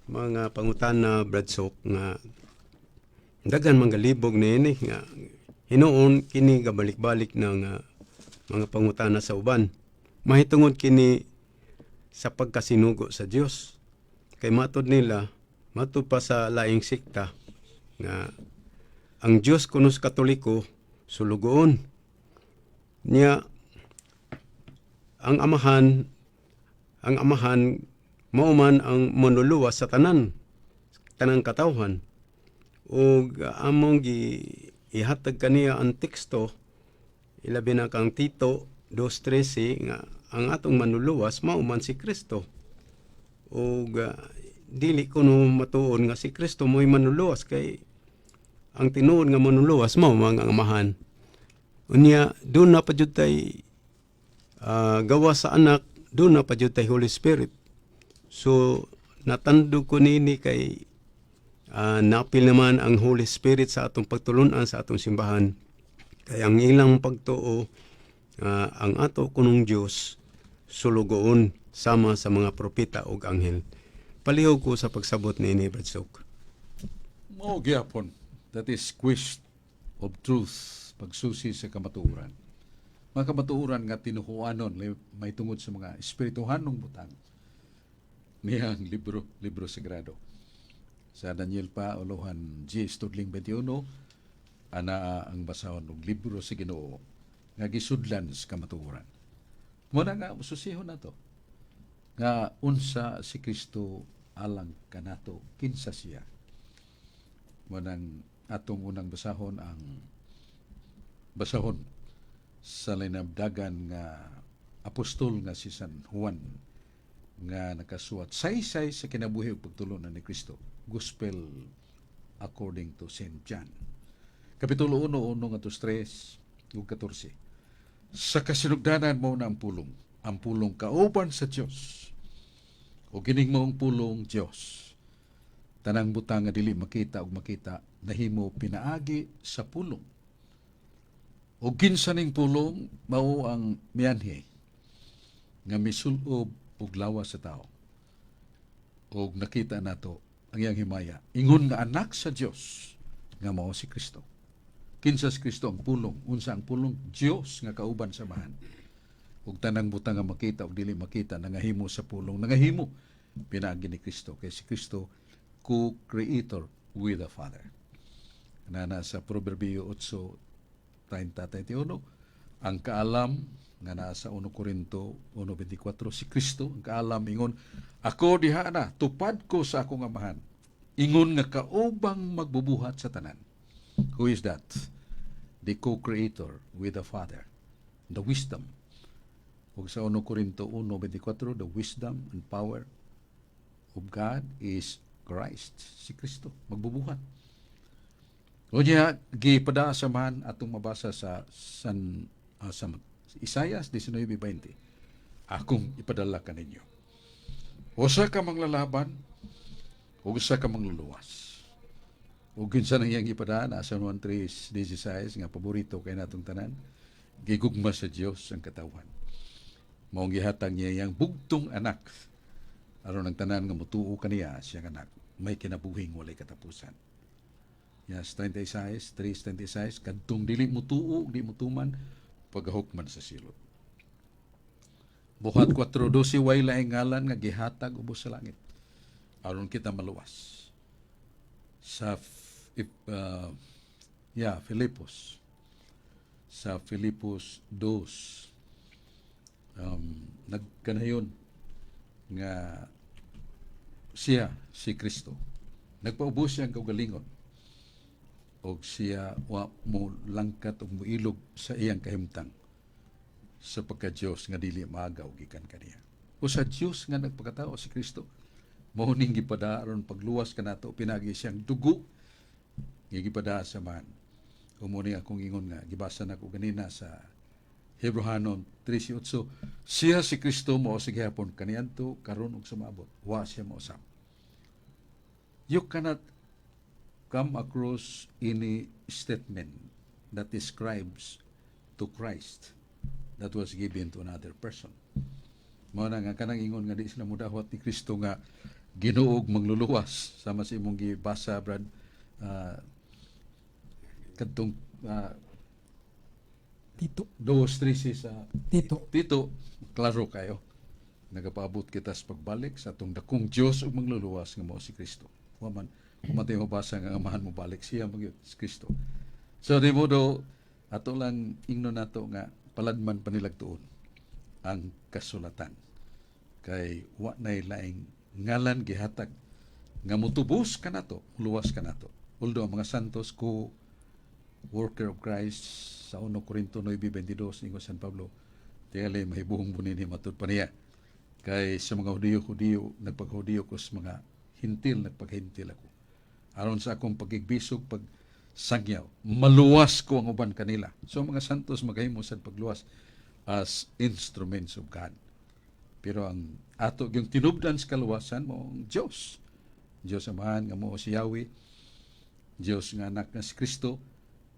Mga pangutana, Brad Sok, nga daghan mga libog niini nga hinuon kini gabalik-balik na nga mga pangutana sa uban mahitungod kini sa pagkasinugo sa Dios, kay matod nila, matud pa sa laing sekta nga ang Dios kuno sa Katoliko sulugoon niya, ang Amahan mao man ang manluluwas sa tanang katawhan. Ug among gi ihatag kaniya ang teksto, ilabi na kang Tito 2:13, nga ang atong manluluwas mao man si Kristo, ug dili kuno matuon nga si Kristo mo'y manluluwas kay ang tinuod nga manluluwas mao man ang Amahan. Unya duna pa jud tay gawa sa Anak, duna pa jud tay Holy Spirit. So natandog ko nini kay napil naman ang Holy Spirit sa atong pagtulunan sa atong simbahan, kay ang ilang pagtuo, ang ato kunong Dios sulugoon sama sa mga propeta ug anghel. Palihog ko sa pagsabot niini, Brad Sok. Mao gyapon. That is quest of truth, pagsusi sa kamatuoran. Mga kamatuoran nga tinuhuanon may tungod sa mga espirituhanong butang niyang libro, libro sagrado. Sa Daniel pa, ulohan G. Studling 21, ana ang basahon og libro sa Ginoo nga gisudlan sa kamatuoran. Muna nga susihon nato nga unsa si Kristo alang kanato, kinsa siya. Manang atong unang basahon ang basahon sa linabdagan nga apostol nga si San Juan nga nakasuwat saysay sa kinabuhi ug pagtulunan ni Kristo. Gospel according to St. John. Kapitulo 1, 1 ngadto 3 ug 14. Sa kasinugdanan mao na ang Pulong. Ang Pulong kauban sa Dios. Ug kining maong Pulong Dios. Tanang butang nga dili makita ug makita nahimo pinaagi sa Pulong. Ug kinsa ning Pulong? Mao ang mianhi nga misulob og lawas sa tao. Og nakita nato ang iyang himaya. Ingon nga anak sa Dios nga mao si Kristo. Kinsa si Kristo? Ang Pulong. Unsa ang Pulong? Dios nga kauban sa Amahan. Ug tanang butang nga makita ug dili makita nangahimo sa Pulong. Nangahimo pinaagi ni Kristo. Kay si Kristo co-creator with the Father. Nana sa Proverbio 8:30-31, ang kaalam nga naa sa 1 Korinto 1:24, si Kristo ang kaalam, ingon, "Ako diha na tupad ko sa akong Amahan," ingon nga kaubang magbubuhat sa tanan. Who is that? The co-creator with the Father, the wisdom. Ug sa 1 Korinto 1:24, the wisdom and power of God is Christ. Si Kristo magbubuhat. Unya gipada sa man atong mabasa sa San sa Isayas 19:20. "Akong ipadala kaninyo usa ka manglalaban ug usa ka mangluluwas." Ug kinsa nang iyang ipadala? Sa 1:3-16 nga paborito kay natong tanan. Gigugma sa Dios ang katawhan. Mao gihatag niya iyang bugtong Anak aron ang tanan nga motuo kaniya, siyang Anak, may kinabuhing walay katapusan. Yes, 36, 3:36, kadtong dili mutuo, di mutuman, pagahukman sa silot. Buhat 4:12, way laing ngalan nga gihatag ubos sa langit aron kita maluwas. Sa if, yeah, Filipos. Sa Filipos 2, nagkanayon nga siya si Kristo nagpaubos siya ang kaugalingon og siya wa mo langkat og moilog sa iyang kahimtang sa pagka-Dios nga dili maagaw gikan kaniya. O sa Dios nga nagpakatao si Kristo, mao ning gipada aron pagluwas kanato pinagi siyang dugo nga gipada sa man. O mo ni akong ingon nga gibasa nako ganina sa Hebreohanon 13:8, siya si Kristo mao sa gihapon, kaniadto, karon ug sumaabot, wa siya mausab. You cannot come across any statement that describes to Christ that was given to another person. Mao na nga kanang ingon nga di sila mudawat ni Kristo nga Ginoo ug mangluluwas, sama sa imong gibasa, Brad, kadtong Tito. 2:13 sa Tito. Tito, klaro kayo. Nagapaabot kita sa pagbalik sa atong dakong Dios ug mangluluwas nga mao si Kristo. Wa man tayo mabasa nga ang Amahan mo balik siya magyud si Kristo. So di modo ato lang ingnon nato nga paladman panilagtuon ang kasulatan. Kay wa nay laing ngalan gihatag nga mutubos kanato, luwas kanato. Although ang mga santos ko worker of Christ sa 1 Corinto 9:22, ingon San Pablo, tingali mahibuhong mo nini matud pa niya. Kay sa mga Hudiyo, Hudiyo, nagpaghudiyo ko, sa mga Hentil, nagpaghentil ako. Aron sa akong pagigbisog, pag sangyaw, maluwas ko ang uban kanila. So ang mga santos magahimo sa pagluwas as instruments of God. Pero ang ato yung tinubdan sa kaluwasan mao ang Diyos. Diyos Amahan nga mao si Yahweh, Diyos nga anak nga si Kristo,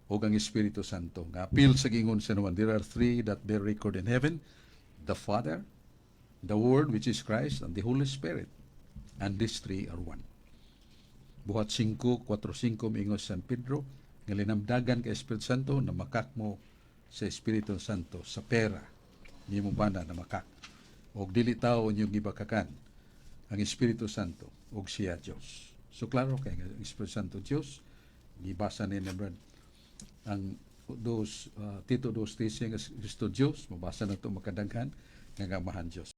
ug ang Espiritu Santo. Nga apil sa gingon sa Juan, there are three that bear record in heaven, the Father, the Word, which is Christ, and the Holy Spirit. And these three are one. Buhat 5, 4, 5, miingon San Pedro, nga linamdagan kay Espiritu Santo, na makak mo sa Espiritu Santo, sa pera, nimo bana na makak. Og dili tao inyong gibakakan ang Espiritu Santo og siya Dios. So klaro kay nga ang Espiritu Santo Dios, gibasa ni Brad ang dos Tito 2:13 nga Kristo Dios, mabasa na to makadaghan nga Amahan Dios.